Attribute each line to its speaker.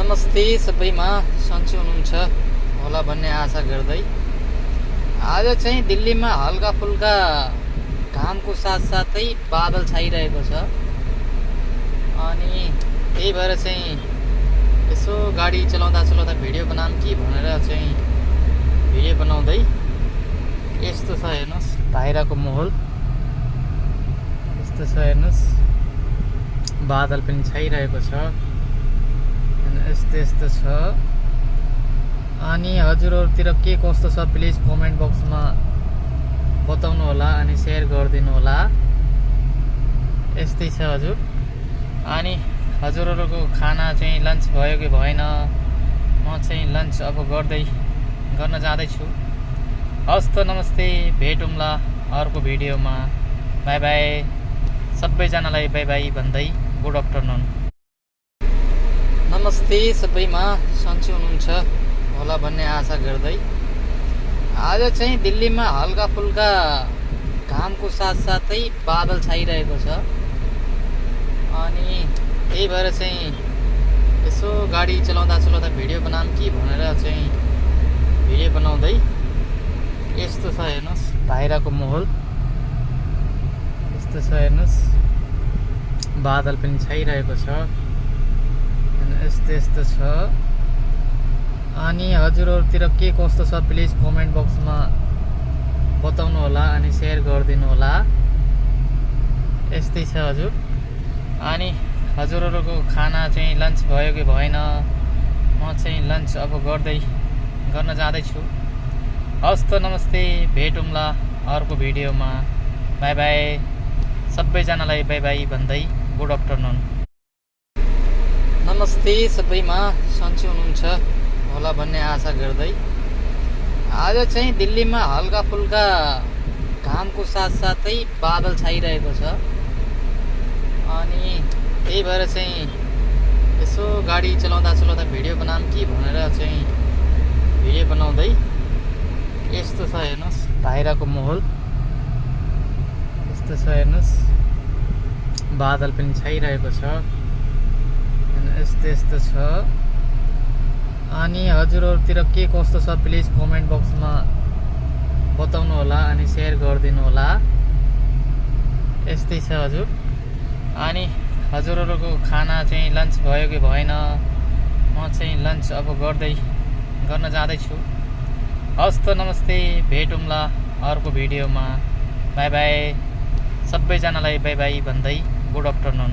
Speaker 1: नमस्ते सबैमा सन्चै हुनुहुन्छ होला भन्ने आशा गर्दै आज चाहिँ दिल्लीमा हल्का फुल्का घामको साथसाथै बादल छाइरहेको छ। अनि त्यही भएर चाहिँ यसो गाडी चलाउँदा भिडियो बनाऊँ कि भनेर चाहिँ भिडियो बनाउँदै यस्तो छ। हेर्नुहोस् बाहिरको माहौल यस्तो छ। हेर्नुहोस् बादल पनि छाइरहेको छ। यस्तो छ। अनि हजुरहरूतिर के कस्तो छ प्लिज कमेन्ट बक्समा बताउनु होला अनि सेयर गरिदिनु होला। यस्तै छ हजुर। अनि हजुरहरूको खाना चाहिँ लन्च भयो कि भएन? म चाहिँ लन्च अब गर्न जाँदैछु। हस् त नमस्ते, भेटौँला अर्को भिडियोमा। बाई बाई सबैजनालाई बाई बाई भन्दै गुड आफ्टरनुन। नमस्ते सबैमा सन्चै हुनुहुन्छ होला भन्ने आशा गर्दै आज चाहिँ दिल्लीमा हल्का फुल्का घामको साथसाथै बादल छाइरहेको छ। अनि त्यही भएर चाहिँ यसो गाडी चलाउँदा भिडियो बनाऊँ कि भनेर चाहिँ भिडियो बनाउँदै यस्तो छ। हेर्नुहोस् बाहिरको माहौल यस्तो छ। हेर्नुहोस् बादल पनि छाइरहेको छ। यस्तो छ। अनि हजुरहरूतिर के कस्तो छ प्लिज कमेन्ट बक्समा बताउनु होला अनि सेयर गरिदिनु होला। यस्तै छ हजुर। अनि हजुरहरूको खाना चाहिँ लन्च भयो कि भएन? म चाहिँ लन्च अब गर्न जाँदैछु। हस् त नमस्ते, भेटौँला अर्को भिडियोमा। बाई बाई सबैजनालाई बाई बाई भन्दै गुड आफ्टरनुन। नमस्ते सबैमा सन्चै हुनुहुन्छ होला भन्ने आशा गर्दै आज चाहिँ दिल्लीमा हल्का फुल्का घामको साथसाथै बादल छाइरहेको छ। अनि त्यही भएर चाहिँ यसो गाडी चलाउँदा भिडियो बनाऊँ कि भनेर चाहिँ भिडियो बनाउँदै यस्तो छ। हेर्नुहोस् बाहिरको माहौल यस्तो छ। हेर्नुहोस् बादल पनि छाइरहेको छ। यस्तो छ। अनि हजुरहरूतिर के कस्तो छ प्लिज कमेन्ट बक्समा बताउनु होला अनि सेयर गरिदिनु होला। यस्तै छ हजुर। अनि हजुरहरूको खाना चाहिँ लन्च भयो कि भएन? म चाहिँ लन्च अब गर्न जाँदैछु। हस् त नमस्ते, भेटौँला अर्को भिडियोमा। बाई बाई सबैजनालाई बाई बाई भन्दै गुड आफ्टरनुन।